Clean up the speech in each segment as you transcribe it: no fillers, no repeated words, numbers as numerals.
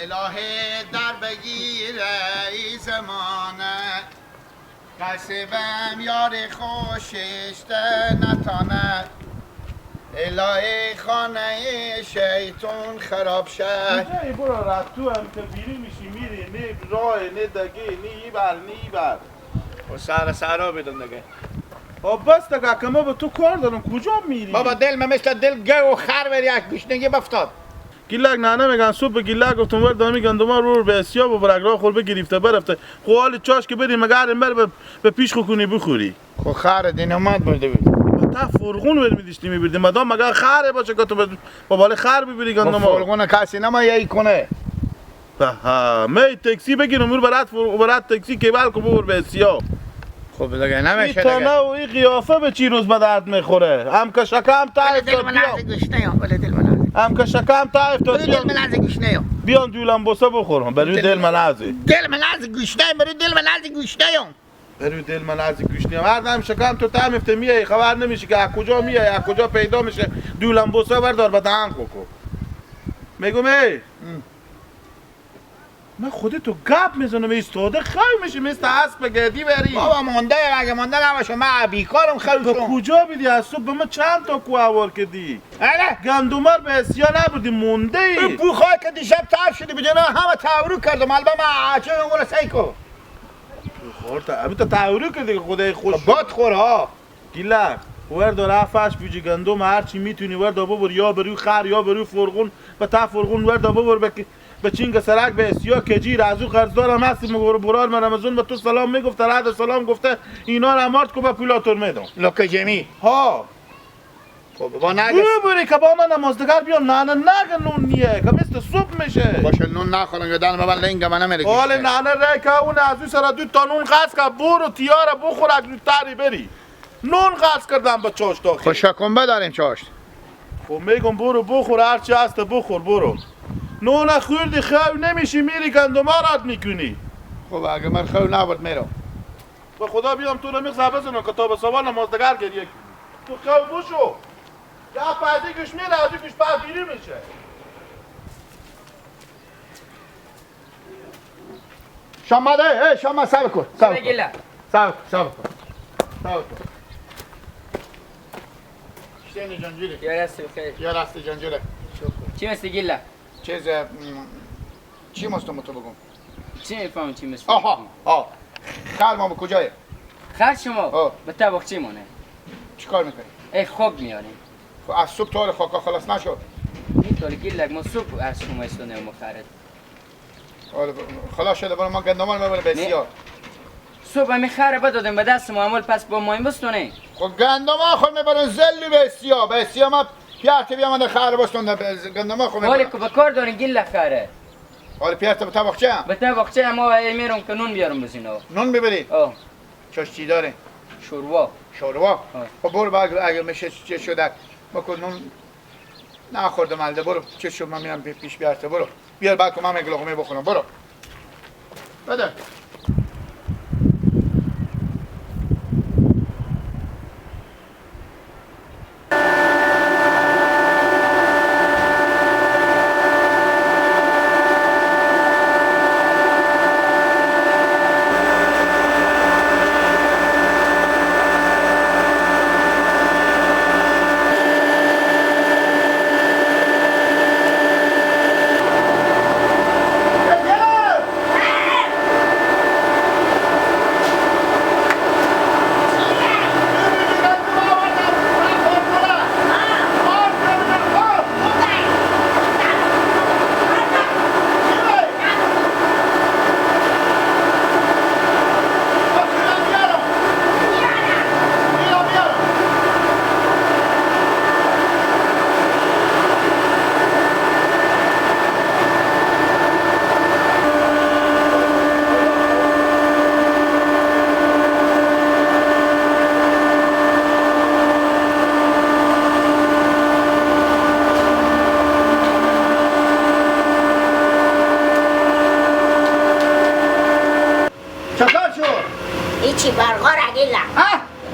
الهه در بگیره ای زمانه، قصبم یار خوششته نتانه، الهه خانه شیطون خراب شه. کجایی برو رد تو هم که بیری میشی میری، نه راه نه دگه نه ایبر نه ایبر. و سر سرا بدم دیگه. خب بس دیگه که ما به تو کار دارم، کجا میری؟ بابا دل من مثل دل گو و خر بر یک گشنگی بفتاد. گیلک نه میگن صبح به گیلک گفتم ور دامی گندما رو به اسیا ببر اگرا خور بگرفته برفته. خو حال چاش که بریم مگر این بر به پیش خو کنی بخوری. خو خر دین اومد برده بود. تا فرغون ور میدیشتی میبردیم مدام مگر خره باشه که تو با بال خر ببری گندما. فرغون کسی نما یی کنه. ها می تاکسی بگیرم ور برات برات تاکسی کیبل کو ببر به اسیا. خب دیگه نمیشه دیگه. این و این قیافه به چی روز به درد میخوره؟ هم که شکم تا دل من هم که شکم تا افتاد دل من از گوشنه بیان دولم بوسه بخورم بروی دل من از دل من از گوشنه بروی دل من از گوشنه بروی دل من از گوشنه. هر دم شکم تو تام افته میای خبر نمیشه که از کجا میای از کجا پیدا میشه. دولم بوسه بردار به دهن کو میگم ای من خودتو گپ میزنم ایستاده خیلی میشه مثل اسب گدی بری. بابا مونده اگه مونده نباشه من بیکارم خیلی. تو کجا بیدی از صبح به من چند تا کو هوار کردی؟ گندمار به اسیا نبودی مونده ای. بوخای که دیشب تر شدی بدون همه تورو کردم البته من عجب اون سعی کو. خور تا ابی تا تورو کردی که خدای خوش. باد خور ها. گیلک وردار افش بیجی گندم هر چی میتونی وردا ببر یا بروی خر یا بروی فرغون به تا فرغون وردا ببر به چینگ سرک به اسیا کجیر از او قرضدارم هستی مگور برار من رمضان به تو سلام میگفت رد سلام گفته اینا رو امارت کو به پولاتور میدم لکه جمی ها. خب بابا نگه بری که با من نمازدگر بیام نه نه نگه نون نیه که مثل صبح میشه باشه نون نخورم یادن به من لنگ من نمیره. حال نه نه ره که اون از او سر دو تا نون قصد که برو تیاره بخور اگه تری بری نون قصد کردم به چاشت آخر. خب شکمبه داریم چاشت. خب میگم برو بخور هر چی هست بخور برو. نون خوردی خو نمیشی میری گندما رد میکنی. خب اگه من خو نبود میرم. به خدا بیام تو رو میخ بزنم که تا به صبح نمازدگر گریه کنی. تو خو بشو. یا پدی گوش میره از گوش پدیری میشه. شما ده شما صبر کن. صبر کن. صبر صبر کن. صبر کن. شتین جانجوره. یا راست بخیر. یا راست جانجوره. چی مثل گیله؟ چیز چی مستم تو بگم؟ چی میفهمم چی مستم؟ آها آه خر ما کجایه؟ خر شما به طبق چی مونه؟ چیکار میکنی؟ ای خاک میاریم. خب از صبح تا خاکا خلاص نشد. این گیلک ما صبح از شما استونه ما خرید. آره خلاص شده برای ما گندمان میبره بسیار. صبح می خره بدادیم به دست ما عمل پس با ما این بستونه. خب گندما خود میبرن زلی بسیار بسیار ما پیارته بیا من خره بستون گندما خو میبرن. که به کار دارین گیل خره. آره پیارته به طبقچه هم. به طبقچه ما میرم که نون بیارم بزینو. نون میبری؟ آه. چاش چی داره؟ شوروا. شوروا؟ خب برو اگه میشه چه شده ما که نون نخوردم الده برو چه شد من میرم پیش بیارته برو بیار بعد که من یک لقمه بخورم برو بده. هیچی برقا را گیلا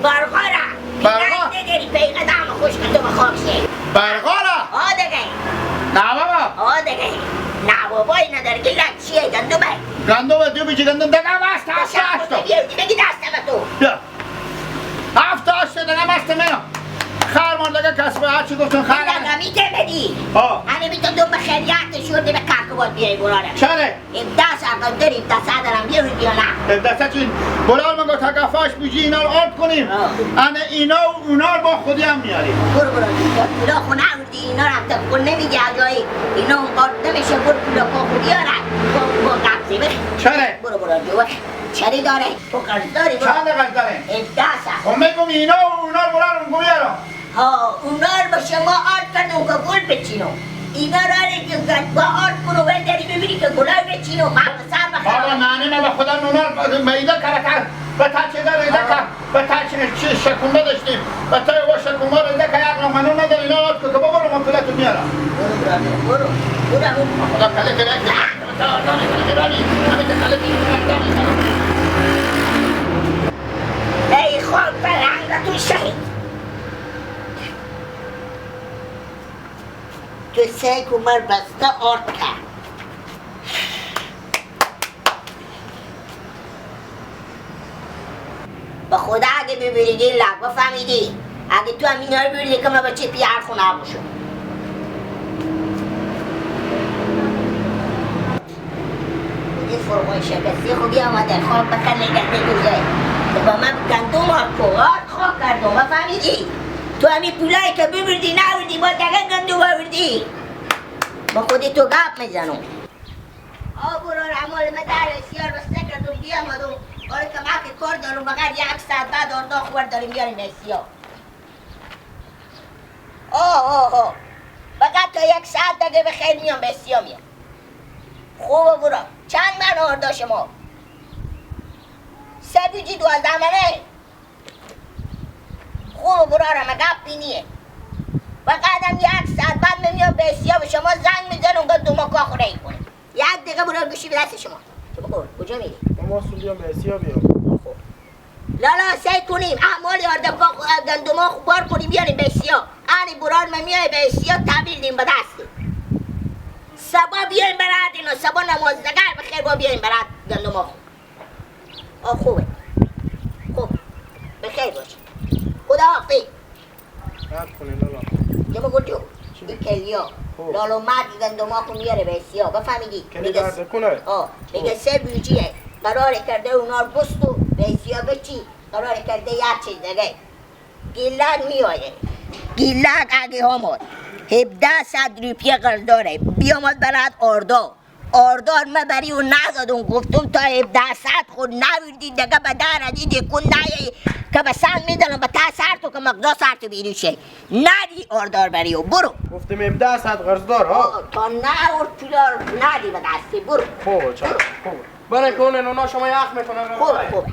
برقا را برقا نداری پیغه دام خوش تو به خاک شی برقا را آه دیگه نه بابا آه دیگه نه بابایی نداره. گیلک چیه؟ گندمه. گندمه دو بیجی گندم دیگه هست هفت تا. بگی دستم تو. بیا. 7 تا 8 دیگه هست منو. خر مال دیگه کسب هرچی گفتن خر. دیگه میته بدی. همه میتون دو به خیریت شورده به کرکوبات بیای براره. چرا؟ 17 ساعت داریم 17 ساعت دارم بیاری یا نه؟ 17 چی؟ بلال من گفت تکافاش بیجی اینا رو آرد کنیم. انا اینا و اونا رو با خودی هم میاریم. برو برو پولا خونه آوردی اینا رو هم تا نمیگه جایی اینا اون آرد نمیشه. برو پولا خودی آرد با قبضه بخ. چرا؟ برو برو جو چری داره؟ تو قرض داری؟ چند قرض داره؟ 17 ساعت. خب میگم اینا و اونا رو برارم گو بیارم. ها اونا رو با شما آرد کردم که گل بچینم. اینا رو که با آرد کنو برداری ببینی که گلای بچینم. من سر بخرم. بابا نه نه به خدا اونا رو میده کرد به تا چه داره ایده که به تا چه شکونده داشتیم به تا و شکونده رو ایده که یک منو نداره اینا آرد که بابا رو من پولتو میارم. برو برو برو خدا کله کله تا آردانی کله همین کله ای خاک فرهنگ تو شهید تو سه کمر بسته آرد کرد. با خدا اگه ببینی لگ بفهمیدی اگه تو هم اینا رو ببینی که من با چه پیار خونه باشم. این فرمای شکستی خوبی آمده خاک بکن نگرده دوزه که با من گندم آرد کو آرد خاک کردم بفهمیدی؟ تو همین پولایی که ببردی نبردی با دقیق گندم آوردی با خودی تو گپ میزنم. آ برو عمال من در بسیار بسته کردم بیامدم. آره که من که کار دارم بغیر 1 ساعت بعد آردا خورد داریم بیاریم بسیار. آه آه آه فقط تا 1 ساعت دیگه به خیر میام بسیار میام. خوبه برو. چند من آردا شما؟ 3 بیجی 12 منه. خوب برارم گپی نیه. و قدم 1 ساعت بعد میام به به شما زنگ میزنم که دو ما کاخونه ای کنه. 1 دقیقه برار گوشی به دست شما. شما برو کجا میری؟ ما بیام به اسیا بیام. خوب لالا سعی کنیم اعمال آردا گندما بار کنیم بیاریم به اسیا. آنی برار من میای به اسیا تحویل دیم به دست. صبا بیایم برات اینا صبا نماز دگر بخیر با بیایم برات گندما خوب. آه خوبه. خوب بخیر باش. خدا حافظ. رد کنی لالا. یه بگو جو این کلیا لالو مرد گندما خون میاره به سیا بفهمیدی؟ کلی درد کنه. آه میگه 3 بیجیه قرار کرده اونا رو بستو به سیا بچی قرار کرده یک چیز دیگه. گیلک میآیه. گیلک اگه آمد 1700 روپیه قرض داره بیامد برات آردا آردار من بری و ندادم گفتم تا 1700 خود نبردی دیگه به در دیدی کن نیایی که به سنگ میدنم به تا سر تو که مقدا سر تو بیرون شه ندی آردار بری و برو. گفتم 1700 قرضدار ها تا نه پولار ندی به دستی برو. خوبه چرا خوبه برای کنن اونا شما یخ میکنن. خوبه خوبه.